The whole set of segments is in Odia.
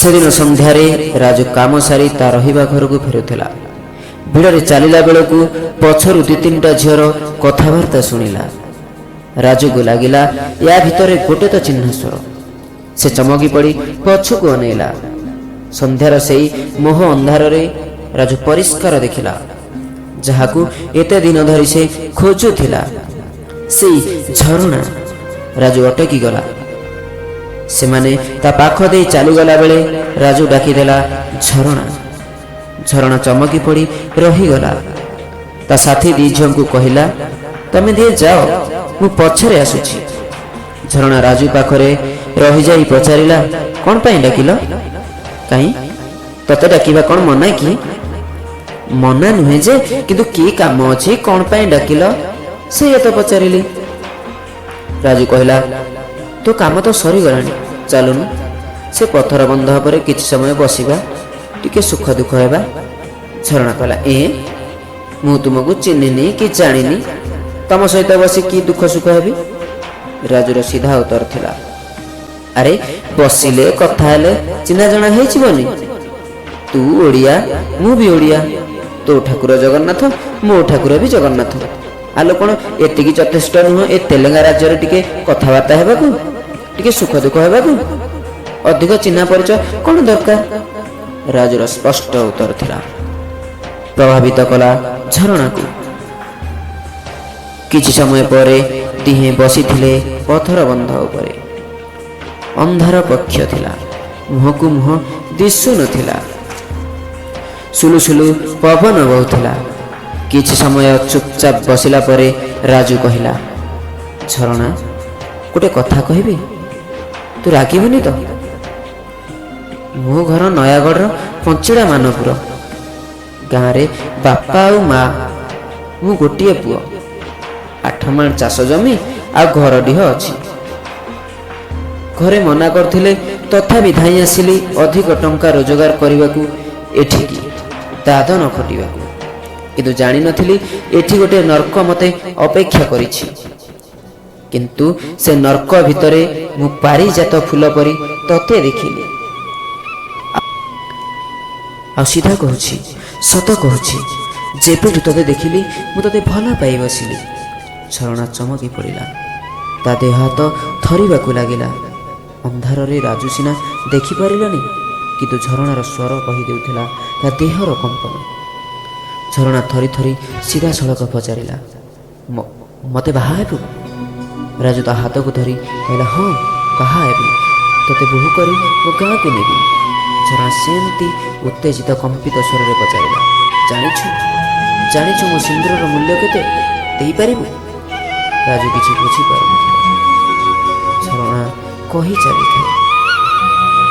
ସେଦିନ ସନ୍ଧ୍ୟାରେ ରାଜୁ କାମ ସାରି ତା ରହିବା ଘରକୁ ଫେରୁଥିଲା। ଭିଡ଼ରେ ଚାଲିଲା ବେଳକୁ ପଛରୁ ଦି ତିନିଟା ଝିଅର କଥାବାର୍ତ୍ତା ଶୁଣିଲା। ରାଜୁକୁ ଲାଗିଲା, ୟା ଭିତରେ ଗୋଟେ ତ ଚିହ୍ନା ସ୍ୱର। ସେ ଚମକି ପଡ଼ି ପଛକୁ ଅନେଇଲା। ସନ୍ଧ୍ୟାର ସେଇ ମୋହ ଅନ୍ଧାରରେ ରାଜୁ ପରିଷ୍କାର ଦେଖିଲା, ଯାହାକୁ ଏତେ ଦିନ ଧରି ସେ ଖୋଜୁଥିଲା, ସେଇ ଝରଣା। ରାଜୁ ଅଟକି ଗଲା। ସେମାନେ ତା ପାଖ ଦେଇ ଚାଲିଗଲା ବେଳେ ରାଜୁ ଡାକିଦେଲା, "ଝରଣା!" ଝରଣା ଚମକି ପଡ଼ି ରହିଗଲା। ତା ସାଥୀ ଦି ଝିଅଙ୍କୁ କହିଲା, "ତମେ ଦିଏ ଯାଅ, ମୁଁ ପଛରେ ଆସୁଛି।" ଝରଣା ରାଜୁ ପାଖରେ ରହିଯାଇ ପଚାରିଲା, "କ'ଣ ପାଇଁ ଡାକିଲ?" "କାହିଁ, ତତେ ଡାକିବା କ'ଣ ମନା କି?" "ମନା ନୁହେଁ ଯେ, କିନ୍ତୁ କି କାମ ଅଛି, କ'ଣ ପାଇଁ ଡାକିଲ, ସେଇଆ ତ ପଚାରିଲି।" ରାଜୁ କହିଲା, "ତୋ କାମ ତ ସରିଗଲାଣି, ଚାଲୁନୁ ସେ ପଥର ବନ୍ଧ ଉପରେ କିଛି ସମୟ ବସିବା, ଟିକେ ସୁଖ ଦୁଃଖ ହେବା।" ଝରଣା କହିଲା, "ଏ, ମୁଁ ତୁମକୁ ଚିହ୍ନିନି କି ଜାଣିନି, ତମ ସହିତ ବସି କି ଦୁଃଖ ସୁଖ ହେବି?" ରାଜୁର ସିଧା ଉତ୍ତର ଥିଲା, "ଆରେ, ବସିଲେ କଥା ହେଲେ ଚିହ୍ନା ଜଣା ହେଇଯିବନି? ତୁ ଓଡ଼ିଆ, ମୁଁ ବି ଓଡ଼ିଆ। ତୋ ଠାକୁର ଜଗନ୍ନାଥ, ମୋ ଠାକୁର ବି ଜଗନ୍ନାଥ। ଆଲୋ, କ'ଣ ଏତିକି ଯଥେଷ୍ଟ ନୁହଁ ଏ ତେଲେଙ୍ଗା ରାଜ୍ୟରେ ଟିକେ କଥାବାର୍ତ୍ତା ହେବାକୁ, ଟିକେ ସୁଖ ଦୁଃଖ ହେବାକୁ? ଅଧିକ ଚିହ୍ନା ପରିଚୟ କ'ଣ ଦରକାର?" ରାଜୁର ସ୍ପଷ୍ଟ ଉତ୍ତର ଥିଲା, ପ୍ରଭାବିତ କଲା ଝରଣାକୁ। କିଛି ସମୟ ପରେ ଦିହେଁ ବସିଥିଲେ ପଥର ବନ୍ଧ ଉପରେ। ଅନ୍ଧାର ପକ୍ଷ ଥିଲା, ମୁହଁକୁ ମୁହଁ ଦିଶୁ ନଥିଲା। ସୁଲୁସୁଲୁ ପବନ ବହୁଥିଲା। କିଛି ସମୟ ଚୁପଚାପ ବସିଲା ପରେ ରାଜୁ କହିଲା, "ଝରଣା, ଗୋଟେ କଥା କହିବି, ତୁ ରାଗିବୁନି ତ? ମୋ ଘର ନୟାଗଡ଼ର ପଞ୍ଚିଡ଼ା ମାନପୁର ଗାଁରେ। ବାପା ଆଉ ମା, ମୁଁ ଗୋଟିଏ ପୁଅ। 8 ମାଣ ଚାଷ ଜମି ଆଉ ଘରଡିହ ଅଛି। ଘରେ ମନା କରିଥିଲେ, ତଥାପି ଧାଇଁ ଆସିଲି ଅଧିକ ଟଙ୍କା ରୋଜଗାର କରିବାକୁ ଏଠିକି, ଦାଦନ ଖଟିବାକୁ। କିନ୍ତୁ ଜାଣିନଥିଲି ଏଠି ଗୋଟେ ନର୍କ ମୋତେ ଅପେକ୍ଷା କରିଛି। କିନ୍ତୁ ସେ ନର୍କ ଭିତରେ ମୁଁ ପାରିଜାତ ଫୁଲ ପରି ତତେ ଦେଖିଲି। ଆଉ ସିଧା କହୁଛି, ସତ କହୁଛି, ଯେବେଠୁ ତତେ ଦେଖିଲି, ମୁଁ ତତେ ଭଲ ପାଇ ବସିଲି।" ଝରଣା ଚମକି ପଡ଼ିଲା। ତା ଦେହ ହାତ ଥରିବାକୁ ଲାଗିଲା। ଅନ୍ଧାରରେ ରାଜୁ ସିନା ଦେଖିପାରିଲାନି, କିନ୍ତୁ ଝରଣାର ସ୍ୱର କହିଦେଉଥିଲା ତା ଦେହର କମ୍ପନ। ଝରଣା ଥରି ଥରି ସିଧାସଳଖ ପଚାରିଲା, "ମତେ ବାହା ହେବୁ?" ରାଜୁ ତା ହାତକୁ ଧରି କହିଲା, "ହଁ, ବାହା ହେବି। ତତେ ବୋହୂ କରି ମୋ ଗାଁକୁ ନେବି।" ଝରଣା ସେମିତି ଉତ୍ତେଜିତ କମ୍ପିତ ସ୍ୱରରେ ପଚାରିଲା, "ଜାଣିଛୁ, ଜାଣିଛୁ ମୋ ସିନ୍ଦୁରର ମୂଲ୍ୟ କେତେ? ଦେଇପାରିବୁ?" ରାଜୁ କିଛି ବୁଝିପାରୁନଥିଲା। ଝରଣା କହି ଚାଲିଥାଏ,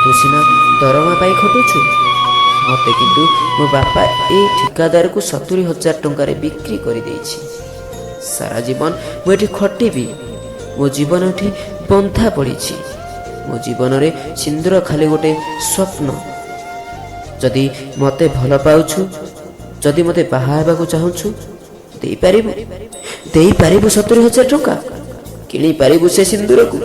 "ତୁ ସିନା ଦରମା ପାଇ ଖଟୁଛୁ, ମୋତେ କିନ୍ତୁ ମୋ ବାପା ଏଇ ଠିକାଦାରକୁ 70,000 ଟଙ୍କାରେ ବିକ୍ରି କରିଦେଇଛି। ସାରା ଜୀବନ ମୁଁ ଏଠି ଖଟିବି। ମୋ ଜୀବନ ଏଠି ବନ୍ଧା ପଡ଼ିଛି। ମୋ ଜୀବନରେ ସିନ୍ଦୁର ଖାଲି ଗୋଟେ ସ୍ୱପ୍ନ। ଯଦି ମୋତେ ଭଲ ପାଉଛୁ, ଯଦି ମୋତେ ବାହା ହେବାକୁ ଚାହୁଁଛୁ, ଦେଇପାରିବୁ, ଦେଇପାରିବୁ 70,000 ଟଙ୍କା? କିଣିପାରିବୁ ସେ ସିନ୍ଦୁରକୁ?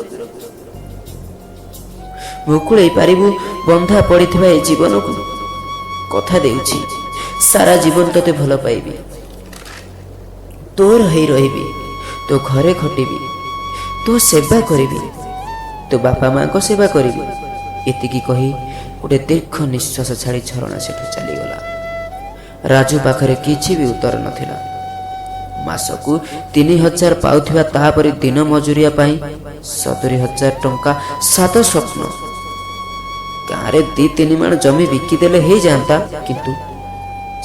ମୁକୁଳେଇ ପାରିବୁ ବନ୍ଧା ପଡ଼ିଥିବା ଏ ଜୀବନକୁ? କଥା ଦେଉଛି, ସାରା ଜୀବନ ତୋତେ ଭଲ ପାଇବି, ତୋର ହେଇ ରହିବି, ତୋ ଘରେ ଖଟିବି, ତୋ ସେବା କରିବି, ତୋ ବାପା ମାଙ୍କ ସେବା କରିବି।" ଏତିକି କହି ଗୋଟେ ଦୀର୍ଘ ନିଶ୍ୱାସ ଛାଡ଼ି ଝରଣା ସେଠୁ ଚାଲିଗଲା। ରାଜୁ ପାଖରେ କିଛି ବି ଉତ୍ତର ନଥିଲା। ମାସକୁ 3,000 ପାଉଥିବା ତାପରି ଦିନ ମଜୁରିଆ ପାଇଁ 70,000 ଟଙ୍କା ସାତ ସ୍ୱପ୍ନ। ଗାଁରେ ଦି ତିନି ମାଣ ଜମି ବିକିଦେଲେ ହେଇଯାଆନ୍ତା, କିନ୍ତୁ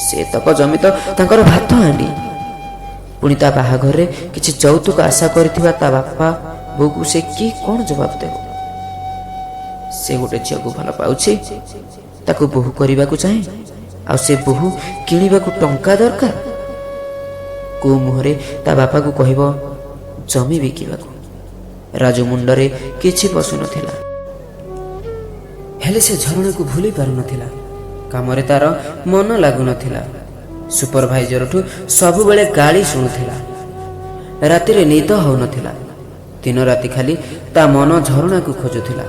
ସେତକ ଜମି ତ ତାଙ୍କର ଭାତ ହାଣ୍ଡି। ପୁଣି ତା ବାହାଘରରେ କିଛି ଯୌତୁକ ଆଶା କରିଥିବା ତା ବାପା ବୋଉକୁ ସେ କି କ'ଣ ଜବାବ ଦେବ? ସେ ଗୋଟେ ଝିଅକୁ ଭଲ ପାଉଛି, ତାକୁ ବୋହୂ କରିବାକୁ ଚାହେଁ, ଆଉ ସେ ବୋହୂ କିଣିବାକୁ ଟଙ୍କା ଦରକାର। କୋଉ ମୁହଁରେ ତା ବାପାକୁ କହିବ ଜମି ବିକିବାକୁ? ରାଜୁ ମୁଣ୍ଡରେ କିଛି ପଶୁନଥିଲା। ହେଲେ ସେ ଝରଣାକୁ ଭୁଲି ପାରୁନଥିଲା। କାମରେ ତାର ମନ ଲାଗୁନଥିଲା। ସୁପରଭାଇଜରଠୁ ସବୁବେଳେ ଗାଳି ଶୁଣୁଥିଲା। ରାତିରେ ନିଦ ହେଉନଥିଲା। ଦିନ ରାତି ଖାଲି ତା ମନ ଝରଣାକୁ ଖୋଜୁଥିଲା।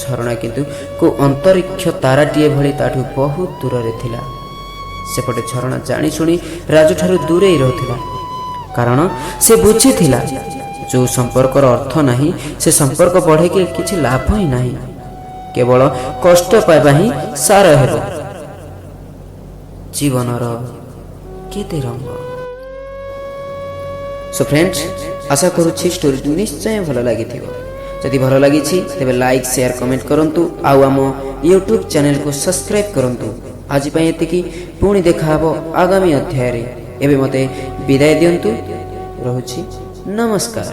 ଝରଣା କିନ୍ତୁ କେଉଁ ଅନ୍ତରିକ୍ଷ ତାରାଟିଏ ଭଳି ତାଠୁ ବହୁତ ଦୂରରେ ଥିଲା। ସେପଟେ ଝରଣା ଜାଣିଶୁଣି ରାଜୁଠାରୁ ଦୂରେଇ ରହୁଥିଲା, କାରଣ ସେ ବୁଝିଥିଲା ଯେଉଁ ସମ୍ପର୍କର ଅର୍ଥ ନାହିଁ, ସେ ସମ୍ପର୍କ ବଢ଼େଇକି କିଛି ଲାଭ ହିଁ ନାହିଁ, କେବଳ କଷ୍ଟ ପାଇବା ହିଁ ସାର ହେବ। ଜୀବନର କେତେ ରଙ୍ଗ। ସୋ ଫ୍ରେଣ୍ଡସ୍, ଆଶା କରୁଛି ଷ୍ଟୋରିଟି ନିଶ୍ଚୟ ଭଲ ଲାଗିଥିବ। ଯଦି ଭଲ ଲାଗିଛି, ତେବେ ଲାଇକ୍, ସେୟାର, କମେଣ୍ଟ କରନ୍ତୁ ଆଉ ଆମ ୟୁଟ୍ୟୁବ୍ ଚ୍ୟାନେଲକୁ ସବସ୍କ୍ରାଇବ୍ କରନ୍ତୁ। ଆଜି ପାଇଁ ଏତିକି। ପୁଣି ଦେଖାହେବ ଆଗାମୀ ଅଧ୍ୟାୟରେ। ଏବେ ମୋତେ ବିଦାୟ ଦିଅନ୍ତୁ। ରହୁଛି, ନମସ୍କାର।